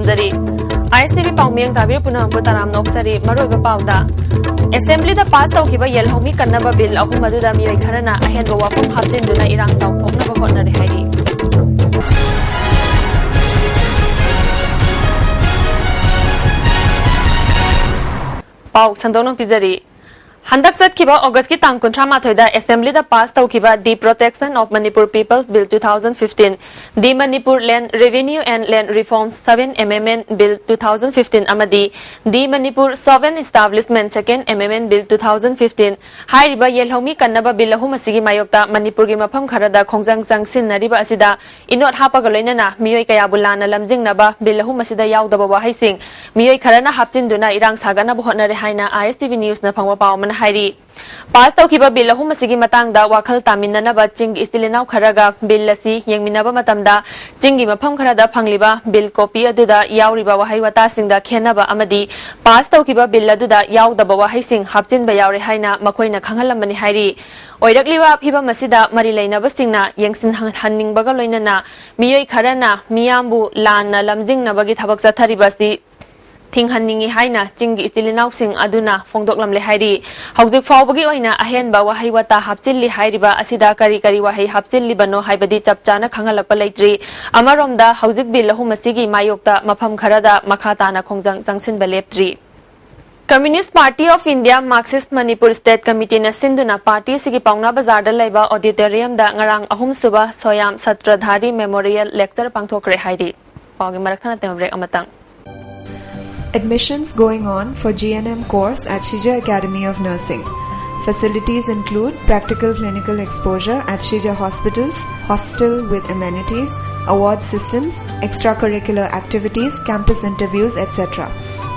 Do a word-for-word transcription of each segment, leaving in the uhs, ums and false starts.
ꯇꯥꯖꯔꯤ꯫ ꯑꯥꯏ ꯑꯦꯁ T V ꯄꯥꯎꯃꯤꯌꯦꯡ ꯇꯥꯕꯤꯔꯤꯕ ꯄꯨꯝꯅꯃꯛꯄꯨ ꯇꯔꯥꯝꯅ ꯑꯣꯛꯆꯔꯤ꯫ ꯃꯔꯨꯑꯣꯏꯕ ꯄꯥꯎꯗ, ꯑꯦꯁꯦꯝꯕ꯭ꯂꯤꯗ ꯄꯥꯁ ꯇꯧꯈꯤꯕ ꯌꯦꯜꯍꯧꯃꯤ ꯀꯟꯅꯕ ꯕꯤꯜ ꯑꯍꯨꯝ ꯑꯗꯨꯗ ꯃꯤꯑꯣꯏ ꯈꯔꯅ ꯑꯍꯦꯟꯕ ꯋꯥꯐꯝ ꯍꯥꯞꯆꯤꯟꯗꯨꯅ ꯏꯔꯥꯡ ꯆꯥꯎꯊꯣꯛꯅꯕ ꯍꯣꯠꯅꯔꯦ ꯍꯥꯏꯔꯤ꯫ ꯄꯥꯎ ꯁꯟꯗꯣꯛꯅ ꯄꯤꯖꯔꯤ꯫ ꯍꯟꯗꯛ ꯆꯠꯈꯤꯕ ꯑꯣꯒꯁꯀꯤ ꯇꯥꯡ ꯀꯨꯟꯊ꯭ꯔꯥ ꯃꯥꯊꯣꯏꯗ ꯑꯦꯁꯦꯝꯕ꯭ꯂꯤꯗ ꯄꯥꯁ ꯇꯧꯈꯤꯕ The Protection of Manipur People's Bill two thousand fifteen, The Manipur Land Revenue and Land Reforms seven Amendment Bill two thousand fifteen ꯑꯃꯗꯤ The Manipur Sovereign Establishment second Amendment Bill two thousand fifteen ꯍꯥꯏꯔꯤꯕ ꯌꯦꯜꯍꯧꯃꯤ ꯀꯟꯅꯕ bill ꯑꯍꯨꯝ ꯑꯁꯤꯒꯤ ꯃꯥꯌꯣꯛꯇ ꯃꯅꯤꯄꯨꯔꯒꯤ ꯃꯐꯝ ꯈꯔꯗ ꯈꯣꯡꯖꯪ ꯆꯪꯁꯤꯟꯅꯔꯤꯕ ꯑꯁꯤꯗ ꯏꯅꯣꯠ ꯍꯥꯞꯄꯒ ꯂꯣꯏꯅꯅ ꯃꯤꯑꯣꯏ ꯀꯌꯥꯕꯨ ꯂꯥꯟꯅ ꯂꯝꯖꯤꯡꯅꯕ ꯕꯤꯜ ꯑꯍꯨꯝ ꯑꯁꯤꯗ ꯌꯥꯎꯗꯕ ꯋꯥꯍꯩꯁꯤꯡ ꯃꯤꯑꯣꯏ ꯈꯔꯅ ꯍꯥꯞꯆꯤꯟꯗꯨꯅ ꯏꯔꯥꯡ ꯁꯥꯒꯠꯅꯕ ꯍꯣꯠꯅꯔꯦ ꯍꯥꯏꯅ ꯑꯥꯏ ꯑꯦꯁ ꯇꯤ ꯚꯤ ꯅ꯭ꯌꯨꯁꯅ ꯐꯪꯕ ꯄꯥꯎ ꯑꯃꯅ ꯍꯥꯏꯔꯤ꯫ ꯄꯥꯁ ꯇꯧꯈꯤꯕ ꯕꯤꯜ ꯑꯍꯨꯝ ꯑꯁꯤꯒꯤ ꯃꯇꯥꯡꯗ ꯋꯥꯈꯜ ꯇꯥꯃꯤꯟꯅꯅꯕ ꯆꯤꯡꯒꯤ ꯏꯆꯤꯜ ꯏꯅꯥꯎ ꯈꯔꯒ ꯕꯤꯜ ꯑꯁꯤ ꯌꯦꯡꯃꯤꯟꯅꯕ ꯃꯇꯝꯗ ꯆꯤꯡꯒꯤ ꯃꯐꯝ ꯈꯔꯗ ꯐꯪꯂꯤꯕ ꯕꯤꯜ ꯀꯣꯄꯤ ꯑꯗꯨꯗ ꯌꯥꯎꯔꯤꯕ ꯋꯥꯍꯩ ꯋꯥꯇꯥꯁꯤꯡꯗ ꯈꯦꯟꯅꯕ ꯑꯃꯗꯤ ꯄꯥꯁ ꯇꯧꯈꯤꯕ ꯕꯤꯜ ꯑꯗꯨꯗ ꯌꯥꯎꯗꯕ ꯋꯥꯍꯩꯁꯤꯡ ꯍꯥꯞꯆꯤꯟꯕ ꯌꯥꯎꯔꯦ ꯍꯥꯏꯅ ꯃꯈꯣꯏꯅ ꯈꯪꯍꯜꯂꯝꯕꯅꯤ ꯍꯥꯏꯔꯤ꯫ ꯑꯣꯏꯔꯛꯂꯤꯕ ꯐꯤꯚꯝ ꯑꯁꯤꯗ ꯃꯔꯤ ꯂꯩꯅꯕꯁꯤꯡꯅ ꯌꯦꯡꯁꯤꯟꯍꯟꯅꯤꯡꯕꯒ ꯂꯣꯏꯅꯅ ꯃꯤꯑꯣꯏ ꯈꯔꯅ ꯃꯤꯌꯥꯝꯕꯨ ꯂꯥꯟꯅ ꯂꯝꯖꯤꯡꯅꯕꯒꯤ ꯊꯕꯛ ꯆꯠꯊꯔꯤꯕ ꯑꯁꯤ ꯊꯤꯡꯍꯟꯅꯤꯡꯏ ꯍꯥꯏꯅ ꯆꯤꯡꯒꯤ ꯏꯆꯤꯜ ꯏꯅꯥꯎꯁꯤꯡ ꯑꯗꯨꯅ ꯐꯣꯡꯗꯣꯛꯂꯝꯂꯦ ꯍꯥꯏꯔꯤ꯫ ꯍꯧꯖꯤꯛ ꯐꯥꯎꯕꯒꯤ ꯑꯣꯏꯅ ꯑꯍꯦꯟꯕ ꯋꯥꯍꯩ ꯋꯥꯇꯥ ꯍꯥꯞꯆꯤꯜꯂꯤ ꯍꯥꯏꯔꯤꯕ ꯑꯁꯤꯗ ꯀꯔꯤ ꯀꯔꯤ ꯋꯥꯍꯩ ꯍꯥꯞꯆꯤꯜꯂꯤꯕꯅꯣ ꯍꯥꯏꯕꯗꯤ ꯆꯞ ꯆꯥꯅ ꯈꯪꯍꯜꯂꯛꯄ ꯂꯩꯇ꯭ꯔꯤ꯫ ꯑꯃꯔꯣꯝꯗ ꯍꯧꯖꯤꯛ ꯕꯤꯜ ꯑꯍꯨꯝ ꯑꯁꯤꯒꯤ ꯃꯥꯌꯣꯛꯇ ꯃꯐꯝ ꯈꯔꯗ ꯃꯈꯥ ꯇꯥꯅ ꯈꯣꯡꯖꯪ ꯆꯪꯁꯤꯟꯕ ꯂꯦꯞꯇ꯭ꯔꯤ꯫ Communist Party of India Marxist Manipur State Committeeꯅ ꯁꯤꯟꯗꯨꯅ ꯄꯥꯔꯇꯤ ꯑꯁꯤꯒꯤ ꯄꯥꯎꯅꯥ ꯕꯖꯥꯔꯗ ꯂꯩꯕ ꯑꯣꯗꯤꯇꯣꯔꯤꯌꯝꯗ ꯉꯔꯥꯡ ꯑꯍꯨꯝꯁꯨꯕ ꯁꯣꯌꯥꯝ ꯁꯇ꯭ꯔꯙꯥꯔꯤ ꯃꯦꯃꯣꯔꯤꯌꯦꯜ ꯂꯦꯛꯆꯔ ꯄꯥꯡꯊꯣꯛꯈ꯭ꯔꯦ ꯍꯥꯏꯔꯤ꯫ ꯄꯥꯎꯒꯤ ꯃꯔꯛ ꯊꯠꯅ ꯇꯦꯝ ꯕ꯭ꯔꯦꯛ ꯑꯃꯇꯪ꯫ Admissions going on for G N M course at Shija Academy of Nursing. Facilities include practical clinical exposure at Shija hospitals, hostel with amenities, award systems, extracurricular activities, campus interviews, et cetera.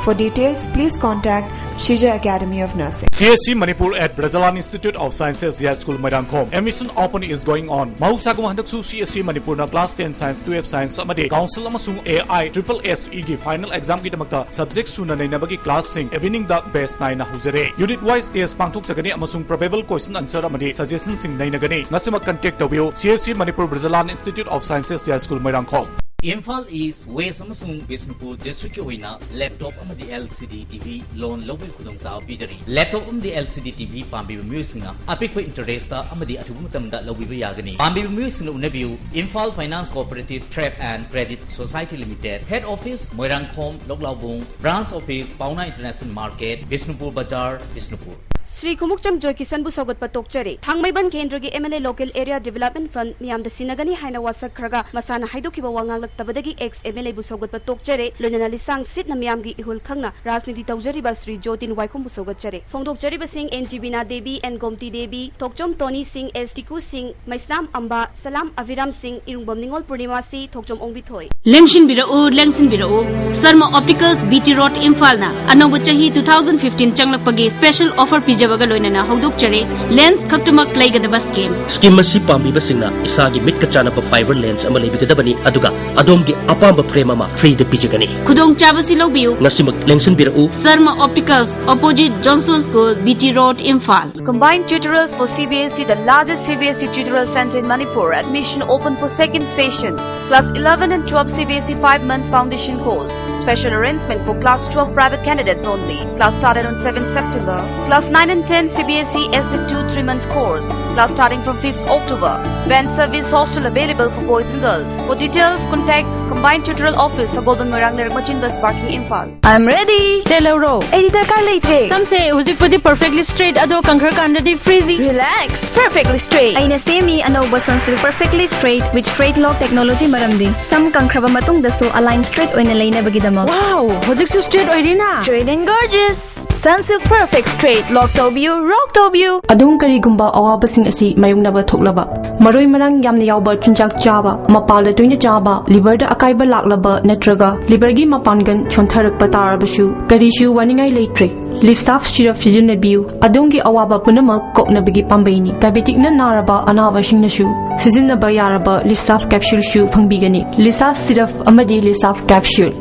For details, please contact Shija Academy of Nursing. C S C Manipur at Brajalan Institute of Sciences, Yaskhul, Moirangkhom. Admission open is going on. ꯃꯍꯧꯁꯥꯒꯨꯝ ꯍꯟꯗꯛꯁꯨ C S C Manipurꯅ class ten science, twelve science ꯑꯃꯗꯤ council ꯑꯃꯁꯨꯡ A I triple S E ꯒꯤ final examꯒꯤꯗꯃꯛꯇ subject ꯁꯨꯅ ꯅꯩꯅꯕꯒꯤ classꯁꯤꯡ eveningꯗ batch ꯅꯥꯏꯅ ꯍꯧꯖꯔꯦ꯫ Unit wise test ꯄꯥꯡꯊꯣꯛꯆꯒꯅꯤ ꯑꯃꯁꯨꯡ probable question answer ꯑꯃꯗꯤ suggestionꯁꯤꯡ ꯅꯩꯅꯒꯅꯤ꯫ ꯉꯁꯤꯃꯛ contact ꯇꯧꯕꯤꯌꯨ꯫ C S C Manipur Brajalan Institute of Sciences, Yaskhul, Moirangkhom꯫ Imphal east, west ꯑꯃꯁꯨꯡ ꯕꯤꯁꯅꯨꯄꯨꯔ ꯗꯤꯁꯇ꯭ꯔꯤꯛꯀꯤ ꯑꯣꯏꯅ ꯂꯦꯞꯇꯣꯞ ꯑꯃꯗꯤ LCD TV ꯂꯣꯟ ꯂꯧꯕꯒꯤ ꯈꯨꯗꯣꯡꯆꯥꯕ ꯄꯤꯖꯔꯤ꯫ ꯂꯦꯞꯇꯣꯞ ꯑꯃꯗꯤ LCD TV ꯄꯥꯝꯕꯤꯕ ꯃꯤꯑꯣꯏꯁꯤꯡꯅ ꯑꯄꯤꯛꯄ ꯏꯟꯇꯔꯦꯁꯇ ꯑꯃꯗꯤ ꯑꯊꯨꯕ ꯃꯇꯝꯗ ꯂꯧꯕꯤꯕ ꯌꯥꯒꯅꯤ꯫ ꯄꯥꯝꯕꯤꯕ ꯃꯤꯑꯣꯏꯁꯤꯡꯅ ꯎꯅꯕꯤꯌꯨ, Imphal Finance Cooperative Trade and Credit Society Limited, Head Office, Moirangkhom, ꯂꯧꯂꯥꯎꯕꯨꯡ, Branch Office, Paona International Market, Bishnupur ꯕꯖꯥꯔ, ꯕꯤꯁꯅꯨꯄꯨꯔ꯫ ꯁ꯭ꯔꯤ ꯈꯨꯃꯨꯛꯆꯝ ꯖꯣꯏꯀꯤꯁꯟꯕꯨ ꯁꯧꯒꯠꯄ ꯇꯣꯛꯆꯔꯤ꯫ ꯊꯥꯡꯃꯩꯕꯟ ꯀꯦꯟꯗ꯭ꯔꯒꯤ MLA Local Area Development Fund ꯃꯤꯌꯥꯝꯗ ꯁꯤꯟꯅꯒꯅꯤ ꯍꯥꯏꯅ ꯋꯥꯁꯛꯈ꯭ꯔꯒ ꯃꯁꯥꯅ ꯍꯥꯏꯗꯣꯛꯈꯤꯕ ꯋꯥ ꯉꯥꯡꯂꯛꯇꯕꯗꯒꯤ ex MLA ꯕꯨ ꯁꯧꯒꯠꯄ ꯇꯣꯛꯆꯔꯦ꯫ ꯂꯣꯏꯅꯅ ꯂꯤꯁꯥꯡ ꯁꯤꯠꯅ ꯃꯤꯌꯥꯝꯒꯤ ꯏꯍꯨꯜ ꯈꯪꯅ ꯔꯥꯖꯅꯤꯇꯤ ꯇꯧꯖꯔꯤꯕ ꯁ꯭ꯔꯤ ꯖꯣꯇꯤꯟ ꯋꯥꯏꯈꯣꯝꯕꯨ ꯁꯧꯒꯠꯆꯔꯦ꯫ ꯐꯣꯡꯗꯣꯛꯆꯔꯤꯕꯁꯤꯡ ꯑꯦꯟ ꯖꯤꯕꯤꯅꯥ ꯗꯦꯕꯤ, ꯑꯦꯟ ꯒꯣꯝꯇꯤ ꯗꯦꯕꯤ, ꯊꯣꯛꯆꯣꯝ ꯇꯣꯅꯤ ꯁꯤꯡ, ꯑꯦꯁ ꯇꯤꯀꯨ ꯁꯤꯡ, ꯃꯩꯁꯅꯥꯝ ꯑꯝꯕ, ꯁꯂꯥꯝ ꯑꯕꯤꯔꯥꯝ ꯁꯤꯡ, ꯏꯔꯨꯡꯕꯝ ꯅꯤꯉꯣꯜ ꯄꯨꯔꯅꯤꯃꯥꯁꯤ, ꯊꯣꯛꯆꯣꯝ ꯑꯣꯡꯕꯤꯊꯣꯏ꯫ ꯂꯦꯡꯁꯤꯟꯕꯤꯔꯛꯎ, ꯂꯦꯡꯁꯤꯟꯕꯤꯔꯛꯎ꯫ ꯁꯔꯃ ꯑꯣꯞꯇꯤꯀꯜꯁ, ꯕꯤ ꯇꯤ ꯔꯣꯗ, ꯏꯝꯐꯥꯜꯅ ꯑꯅꯧꯕ ꯆꯍꯤ two thousand fifteen ꯆꯪꯂꯛꯄꯒꯤ special offer ꯄꯤꯖꯕꯒ ꯂꯣꯏꯅꯅ ꯍꯧꯗꯣꯛꯆꯔꯤ꯫ ꯂꯦꯟꯁ ꯈꯛꯇꯃꯛ ꯂꯩꯒꯗꯕ scheme꯫ Scheme ꯑꯁꯤ ꯄꯥꯝꯕꯤꯕꯁꯤꯡꯅ ꯏꯁꯥꯒꯤ ꯃꯤꯠꯀ ꯆꯥꯟꯅꯕ fiber lens ꯑꯃ ꯂꯩꯕꯤꯒꯗꯕꯅꯤ, ꯑꯗꯨꯒ ꯑꯗꯣꯝꯒꯤ ꯑꯄꯥꯝꯕ frame ꯑꯃ free ꯗ ꯄꯤꯖꯒꯅꯤ꯫ ꯈꯨꯗꯣꯡꯆꯥꯕꯁꯤ ꯂꯧꯕꯤꯌꯨ꯫ ꯉꯁꯤꯃꯛ ꯂꯦꯡꯁꯤꯟꯕꯤꯔꯛꯎ꯫ Sharma opticals, opposite Johnson school, B T road, Imphal. Combined Tutorials for C B S E, the largest C B S E tutorial center in Manipur. Admission open for second session. Class eleven and twelve C B S E five months foundation course. Special arrangement for class twelve private candidates only. Class started on seventh September. Class nine and ten C B S E S two three months course. Class starting from fifth October. Van service hostel available for boys and girls. For details, contact Combined Tutorial Office, Sagolband Moirang Lerak Machin Bus Parking, Imphal. I'm ready. ꯇꯦꯜ ꯂꯧꯔꯣ꯫ ꯑꯩꯗꯤ ꯗꯔꯀꯥꯔ ꯂꯩꯇ꯭ꯔꯦ꯫ ꯁꯝꯁꯦ ꯍꯧꯖꯤꯛꯄꯨꯗꯤ perfectly straight, ꯑꯗꯣ ꯀꯪꯈ꯭ꯔꯀꯥꯟꯗꯗꯤ frizzy꯫ Relax, perfectly straight. ꯑꯩꯅ ꯁꯦꯝꯃꯤ ꯑꯅꯧꯕ Sunsilk Perfectly Straight with Straight Lock Technology, ꯃꯔꯝꯗꯤ ꯁꯝ ꯀꯪꯈ꯭ꯔꯕ ꯃꯇꯨꯡꯗꯁꯨ align straight ꯑꯣꯏꯅ ꯂꯩꯅꯕꯒꯤꯗꯃꯛ꯫ Wow, ꯍꯧꯖꯤꯛꯁꯨ straight ꯑꯣꯏꯔꯤꯅ? Straight and gorgeous. Sunsilk Perfect Straight. Lock ꯇꯧꯕꯤꯌꯨ, rock ꯇꯧꯕꯤꯌꯨ꯫ ꯑꯗꯣꯝ ꯀꯔꯤꯒꯨꯝꯕ ꯑꯋꯥꯕꯁꯤꯡ ꯑꯁꯤ ꯃꯥꯌꯣꯛꯅꯕ ꯊꯣꯛꯂꯕ, ꯃꯔꯣꯏ ꯃꯔꯥꯡ ꯌꯥꯝꯅ ꯌꯥꯎꯕ ꯆꯤꯟꯖꯥꯛ ꯆꯥꯕ, ꯃꯄꯥꯜꯗ ꯇꯣꯏꯅ ꯆꯥꯕ, liver ꯗ ꯑꯀꯥꯏꯕ ꯂꯥꯛꯂꯕ ꯅꯠꯇ꯭ꯔꯒ liver ꯒꯤ ꯃꯄꯥꯡꯒꯜ ꯁꯣꯟꯊꯔꯛꯄ ꯇꯥꯔꯕꯁꯨ ꯀꯔꯤꯁꯨ ꯋꯥꯅꯤꯡꯉꯥꯏ ꯂꯩꯇ꯭ꯔꯦ꯫ Liv Surf syrup ꯁꯤꯖꯤꯟꯅꯕꯤꯌꯨ, ꯑꯗꯣꯝꯒꯤ ꯑꯋꯥꯕ ꯄꯨꯝꯅꯃꯛ ꯀꯣꯛꯅꯕꯒꯤ ꯄꯥꯝꯕꯩꯅꯤ꯫ Diabetic ꯅ ꯅꯥꯔꯕ ꯑꯅꯥꯕꯁꯤꯡꯅꯁꯨ ꯁꯤꯖꯤꯟꯅꯕ ꯌꯥꯔꯕ Liv Surf capsule ꯁꯨ ꯐꯪꯕꯤꯒꯅꯤ꯫ Liv Surf syrup ꯑꯃꯗꯤ Liv Surf capsule꯫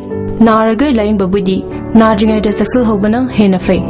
ꯅꯥꯔꯒ ꯂꯥꯌꯦꯡꯕꯕꯨꯗꯤ ꯅꯥꯗ꯭ꯔꯤꯉꯩꯗ ꯆꯦꯛꯁꯤꯜꯍꯧꯕꯅ ꯍꯦꯟꯅ ꯐꯩ꯫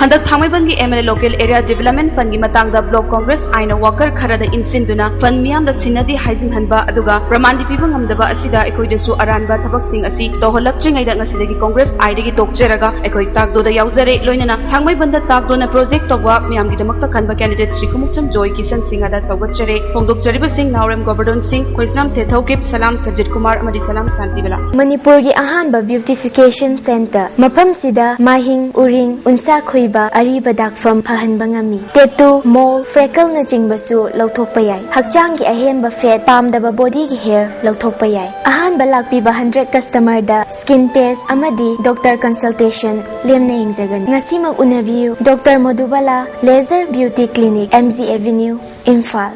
ꯍꯟꯗꯛ ꯊꯥꯡꯃꯩꯕꯟꯒꯤ M L A Local Area Development Fundꯒꯤ ꯃꯇꯥꯡꯗ Block Congress ꯑꯥꯏꯟꯅ worker ꯈꯔꯗ ꯏꯟꯁꯤꯟꯗꯨꯅ fund ꯃꯤꯌꯥꯝꯗ ꯁꯤꯟꯅꯗꯦ ꯍꯥꯏꯖꯤꯟꯍꯟꯕ ꯑꯗꯨꯒ ꯄ꯭ꯔꯃꯥꯟꯗꯤ ꯄꯤꯕ ꯉꯝꯗꯕ ꯑꯁꯤꯗ ꯑꯩꯈꯣꯏꯗꯁꯨ ꯑꯔꯥꯟꯕ ꯊꯕꯛꯁꯤꯡ ꯑꯁꯤ ꯇꯧꯍꯜꯂꯛꯇ꯭ꯔꯤꯉꯩꯗ ꯉꯁꯤꯗꯒꯤ Congress ꯑꯥꯏꯗꯒꯤ ꯇꯣꯛꯆꯔꯒ ꯑꯩꯈꯣꯏ ꯇꯥꯛꯗꯣꯗ ꯌꯥꯎꯖꯔꯦ꯫ ꯂꯣꯏꯅꯅ ꯊꯥꯡꯃꯩꯕꯟꯗ ꯇꯥꯛꯗꯣꯅ project ꯇꯧꯕ ꯃꯤꯌꯥꯝꯒꯤꯗꯃꯛꯇ ꯈꯟꯕ candidate ꯁ꯭ꯔꯤ ꯈꯨꯃꯨꯛꯆꯝ ꯖꯣꯏ ꯀꯤꯁꯟ ꯁꯤꯡꯍꯗ ꯁꯧꯒꯠꯆꯔꯦ꯫ ꯐꯣꯡꯗꯣꯛꯆꯔꯤꯕꯁꯤꯡ ꯅꯥꯎꯔꯦꯝ ꯒꯣꯕꯔꯗꯣꯟ ꯁꯤꯡ, ꯈꯣꯏꯖꯅꯥꯝ ꯊꯦꯊꯧꯀꯤꯞ, ꯁꯂꯥꯝ ꯁꯖꯤꯠ ꯀꯨꯃꯥꯔ ꯑꯃꯗꯤ ꯁꯂꯥꯝ ꯁꯥꯟꯇꯤꯕꯂꯥ꯫ ꯃꯅꯤꯄꯨꯔꯒꯤ ꯑꯍꯥꯟꯕ beautification centre, ꯃꯐꯝꯁꯤꯗ ꯃꯥꯍꯤꯡ, ꯎꯔꯤꯡ, ꯎꯟꯁꯥ ꯈꯣꯏꯕ, ꯑꯔꯤꯕ ꯗꯥꯛꯐꯝ ꯐꯍꯟꯕ ꯉꯝꯃꯤ꯫ Tattoo, mole, freckleꯅꯆꯤꯡꯕꯁꯨ ꯂꯧꯊꯣꯛꯄ ꯌꯥꯏ꯫ ꯍꯛꯆꯥꯡꯒꯤ ꯑꯍꯦꯟꯕ fat, ꯄꯥꯝꯗꯕ bodyꯒꯤ hair ꯂꯧꯊꯣꯛꯄ ꯌꯥꯏ꯫ ꯑꯍꯥꯟꯕ ꯂꯥꯛꯄꯤꯕ hundred customerꯗ skin test ꯑꯃꯗꯤ doctor consultation ꯂꯦꯝꯅ ꯌꯦꯡꯖꯒꯅꯤ꯫ ꯉꯁꯤꯃꯛ ꯎꯅꯕꯤꯌꯨ꯫ Doctor ꯃꯣꯗꯨꯕꯥꯂꯥ, Laser Beauty Clinic, M G Avenue, Imphal.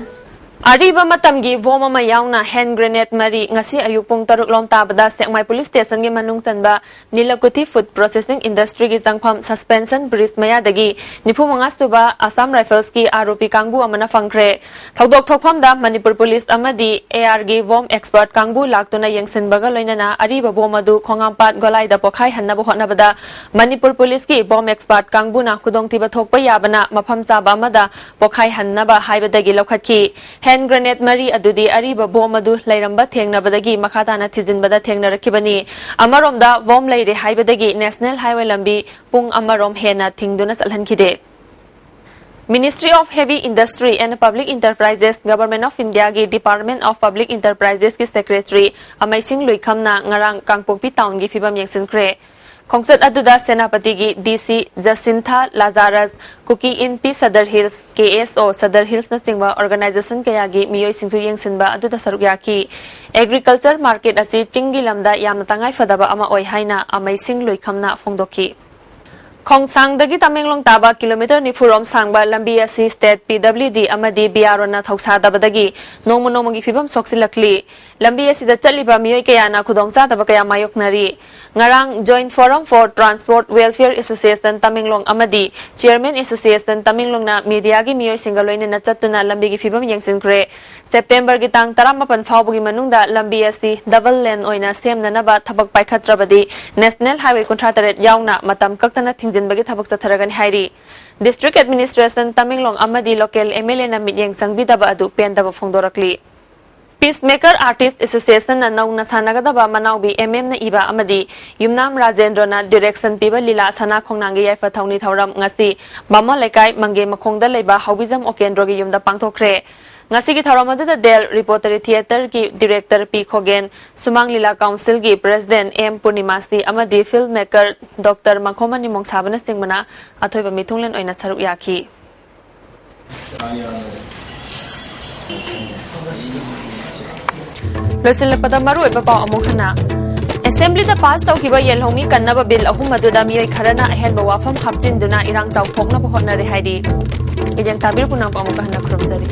ꯑꯔꯤꯕ ꯃꯇꯝꯒꯤ bomb ꯑꯃ ꯌꯥꯎꯅ hand grenade ꯃꯔꯤ ꯉꯁꯤ ꯑꯌꯨꯛ ꯄꯨꯡ ꯇꯔꯨꯛ ꯂꯣꯝ ꯇꯥꯕꯗ ꯁꯦꯛꯃꯥꯏ police stationꯒꯤ ꯃꯅꯨꯡ ꯆꯟꯕ ꯅꯤꯂꯀꯨꯊꯤ Food Processing Industryꯒꯤ ꯆꯪꯐꯝ Suspension Bridge ꯃꯌꯥꯗꯒꯤ ꯅꯤꯐꯨ ꯃꯉꯥ ꯁꯨꯕ Assam Riflesꯀꯤ ꯑꯥꯔꯣꯄꯤ ꯀꯥꯡꯕꯨ ꯑꯃꯅ ꯐꯪꯈ꯭ꯔꯦ꯫ ꯊꯧꯗꯣꯛ ꯊꯣꯛꯐꯝꯗ ꯃꯅꯤꯄꯨꯔ police ꯑꯃꯗꯤ ARꯒꯤ bomb expert ꯀꯥꯡꯕꯨ ꯂꯥꯛꯇꯨꯅ ꯌꯦꯡꯁꯤꯟꯕꯒ ꯂꯣꯏꯅꯅ ꯑꯔꯤꯕ bomb ꯑꯗꯨ ꯈꯣꯡꯉꯥꯝꯄꯥꯠ ꯒꯣꯂꯥꯏꯗ ꯄꯣꯈꯥꯏꯍꯟꯅꯕ ꯍꯣꯠꯅꯕꯗ ꯃꯅꯤꯄꯨꯔ policeꯀꯤ bomb expert ꯀꯥꯡꯕꯨꯅ ꯈꯨꯗꯣꯡꯊꯤꯕ ꯊꯣꯛꯄ ꯌꯥꯕꯅ ꯃꯐꯝ ꯆꯥꯕ ꯑꯃꯗ ꯄꯣꯈꯥꯏꯍꯟꯅꯕ ꯍꯥꯏꯕꯗꯒꯤ ꯂꯧꯈꯠꯈꯤ꯫ Hand grenade ꯃꯔꯤ ꯑꯗꯨꯗꯤ ꯑꯔꯤꯕ bomb ꯑꯗꯨ ꯂꯩꯔꯝꯕ ꯊꯦꯡꯅꯕꯗꯒꯤ ꯃꯈꯥ ꯇꯥꯅ ꯊꯤꯖꯤꯟꯕꯗ ꯊꯦꯡꯅꯔꯛꯈꯤꯕꯅꯤ꯫ ꯑꯃꯔꯣꯝꯗ bomb ꯂꯩꯔꯦ ꯍꯥꯏꯕꯗꯒꯤ National Highway ꯂꯝꯕꯤ ꯄꯨꯡ ꯑꯃꯔꯣꯝ ꯍꯦꯟꯅ ꯊꯤꯡꯗꯨꯅ ꯆꯠꯍꯟꯈꯤꯗꯦ꯫ Ministry of Heavy Industry and Public Enterprises, Government of Indiaꯒꯤ Department of Public Enterprises ꯀꯤ secretary ꯑꯃꯩꯁꯤꯡ ꯂꯨꯏꯈꯝꯅ ꯉꯔꯥꯡ ꯀꯥꯡꯄꯣꯛꯄꯤ townꯒꯤ ꯐꯤꯕꯝ ꯌꯦꯡꯁꯤꯟꯈ꯭ꯔꯦ꯫ ꯈꯣꯡꯆꯠ ꯑꯗꯨꯗ ꯁꯦꯅꯥꯄꯇꯤꯒꯤ DC ꯖꯁꯤꯟꯊꯥ ꯂꯥꯖꯥꯔꯁ, Kuki Inpi Sadar Hills, KSO Sadar Hillsꯅꯆꯤꯡꯕ organization ꯀꯌꯥꯒꯤ ꯃꯤꯑꯣꯏꯁꯤꯡꯁꯨ ꯌꯦꯡꯁꯤꯟꯕ ꯑꯗꯨꯗ ꯁꯔꯨꯛ ꯌꯥꯈꯤ꯫ Agriculture market ꯑꯁꯤ ꯆꯤꯡꯒꯤ ꯂꯝꯗ ꯌꯥꯝꯅ ꯇꯉꯥꯏꯐꯗꯕ ꯑꯃ ꯑꯣꯏ ꯍꯥꯏꯅ ꯑꯃꯩꯁꯤꯡ ꯂꯨꯏꯈꯝꯅ ꯐꯣꯡꯗꯣꯛꯈꯤ꯫ ꯈꯣꯡꯁꯥꯡꯗꯒꯤ ꯇꯃꯦꯡꯂꯣꯡ ꯇꯥꯕ kilometre ꯅꯤꯐꯨ ꯔꯣꯝ ꯁꯥꯡꯕ ꯂꯝꯕꯤ ꯑꯁꯤ state PWD ꯑꯃꯗꯤ BROꯅ ꯊꯧꯁꯥꯗꯕꯗꯒꯤ ꯅꯣꯡꯃ ꯅꯣꯡꯃꯒꯤ ꯐꯤꯕꯝ ꯁꯣꯛꯆꯤꯜꯂꯛꯂꯤ꯫ ꯂꯝꯕꯤ ꯑꯁꯤꯗ ꯆꯠꯂꯤꯕ ꯃꯤꯑꯣꯏ ꯀꯌꯥꯅ ꯈꯨꯗꯣꯡꯆꯥꯗꯕ ꯀꯌꯥ ꯃꯥꯌꯣꯛꯅꯔꯤ꯫ ꯉꯔꯥꯡ Joint Forum for Transport Welfare Association Tamenglong ꯑꯃꯗꯤ Chairman Association ꯇꯃꯦꯡꯂꯣꯡꯅ mediaꯒꯤ ꯃꯤꯑꯣꯏꯁꯤꯡꯒ ꯂꯣꯏꯅꯅ ꯆꯠꯇꯨꯅ ꯂꯝꯕꯤꯒꯤ ꯐꯤꯕꯝ ꯌꯦꯡꯁꯤꯟꯈ꯭ꯔꯦ꯫ Septemberꯒꯤ ꯇꯥꯡ ꯇꯔꯥꯃꯥꯄꯟ ꯐꯥꯎꯕꯒꯤ ꯃꯅꯨꯡꯗ ꯂꯝꯕꯤ ꯑꯁꯤ double lane ꯑꯣꯏꯅ ꯁꯦꯝꯅꯅꯕ ꯊꯕꯛ ꯄꯥꯏꯈꯠꯇ꯭ꯔꯕꯗꯤ National Highway ꯀꯨꯟꯊ꯭ꯔꯥ ꯇꯔꯦꯠ ꯌꯥꯎꯅ ꯃꯇꯝ ꯀꯛꯇꯅ ꯊꯤꯡꯖꯤꯟ ꯊꯤꯖꯤꯟꯕꯒꯤ ꯊꯕꯛ ꯆꯠꯊꯔꯒꯅꯤ ꯍꯥꯏꯔꯤ꯫ District Administration ꯇꯃꯦꯡꯂꯣꯡ ꯑꯃꯗꯤ local M L A ꯅ ꯃꯤꯠꯌꯦꯡ ꯆꯪꯕꯤꯗꯕ ꯑꯗꯨ ꯄꯦꯟꯗꯕ ꯐꯣꯡꯗꯣꯔꯛꯂꯤ꯫ Peacemaker Artist Association ꯅ ꯅꯧꯅ ꯁꯥꯟꯅꯒꯗꯕ ꯃꯅꯥꯎꯕꯤ M M ꯅ ꯏꯕ ꯑꯃꯗꯤ ꯌꯨꯝꯅꯥꯝ ꯔꯥꯖꯦꯟꯗ꯭ꯔꯣꯅ direction ꯄꯤꯕ ꯂꯤꯂꯥ ꯁꯅꯥ ꯈꯣꯡꯅꯥꯡꯒꯤ ꯌꯥꯏꯐ ꯊꯧꯅꯤ ꯊꯧꯔꯝ ꯉꯁꯤ ꯕꯥꯃꯣꯟ ꯂꯩꯀꯥꯏ ꯃꯪꯒꯦ ꯃꯈꯣꯡꯗ ꯂꯩꯕ ꯍꯧꯕꯤꯖꯝ ꯑꯣꯀꯦꯟꯗ꯭ꯔꯣꯒꯤ ꯌꯨꯝꯗ ꯄꯥꯡꯊꯣꯛꯈ꯭ꯔꯦ꯫ ꯉꯁꯤꯒꯤ ꯊꯧꯔꯝ ꯑꯗꯨꯗ ꯗꯦꯜ Repertory Theatre ꯒꯤ director P ꯈꯣꯒꯦꯟ, ꯁꯨꯃꯥꯡ ꯂꯤꯂꯥ council ꯒꯤ president M ꯄꯨꯔꯅꯤꯃꯥꯁꯤ ꯑꯃꯗꯤ film maker Doctor ꯃꯈꯣꯃꯅꯤ ꯃꯣꯡꯁꯥꯕꯅꯆꯤꯡꯕꯅ ꯑꯊꯣꯏꯕ ꯃꯤꯊꯨꯡꯂꯦꯟ ꯑꯣꯏꯅ ꯁꯔꯨꯛ ꯌꯥꯈꯤ꯫ ꯂꯣꯏꯁꯤꯜꯂꯛꯄꯗ ꯃꯔꯨꯑꯣꯏꯕ ꯄꯥꯎ ꯑꯃꯨꯛ ꯍꯟꯅ꯫ Assembly ꯗ pass ꯇꯧꯈꯤꯕ ꯌꯦꯜꯍꯧꯃꯤ ꯀꯟꯅꯕ bill ꯑꯍꯨꯝ ꯑꯗꯨꯗ ꯃꯤꯑꯣꯏ ꯈꯔꯅ ꯑꯍꯦꯟꯕ ꯋꯥꯐꯝ ꯍꯥꯞꯆꯤꯟꯗꯨꯅ ꯏꯔꯥꯡ ꯆꯥꯎꯊꯣꯛꯅꯕ ꯍꯣꯠꯅꯔꯦ ꯍꯥꯏꯔꯤ꯫ ꯃꯤꯠꯌꯦꯡ ꯇꯥꯕꯤꯔꯤꯕ ꯄꯨꯝꯅꯃꯛꯄꯨ ꯑꯃꯨꯛꯀ ꯍꯟꯅ ꯈꯨꯔꯨꯝꯖꯔꯤ꯫